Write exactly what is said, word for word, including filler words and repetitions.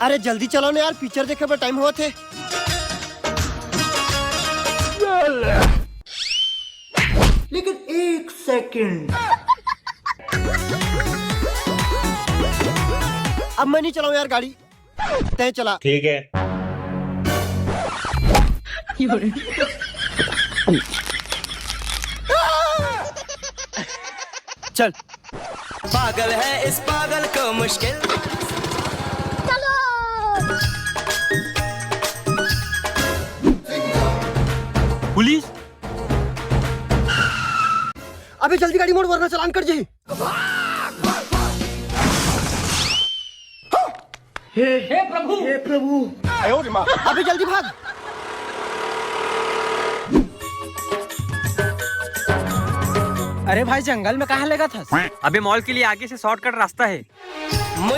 अरे जल्दी चलाओ ना यार, पिक्चर देखे बर टाइम होवत हे। लेकिन एक सेकंड। अब मैं नहीं चलाऊं यार गाड़ी, तय चला। ठीक है। चल। पागल है, इस पागल को मुश्किल। पुलिस। अबे जल्दी गाड़ी मोड़ वरना चालान कट जाही। हे प्रभु, हे प्रभु। अबे जल्दी भाग। अरे भाई, जंगल में कहाँ लेगत हस? अबे मॉल के लिए आगे से शॉर्टकट रास्ता है।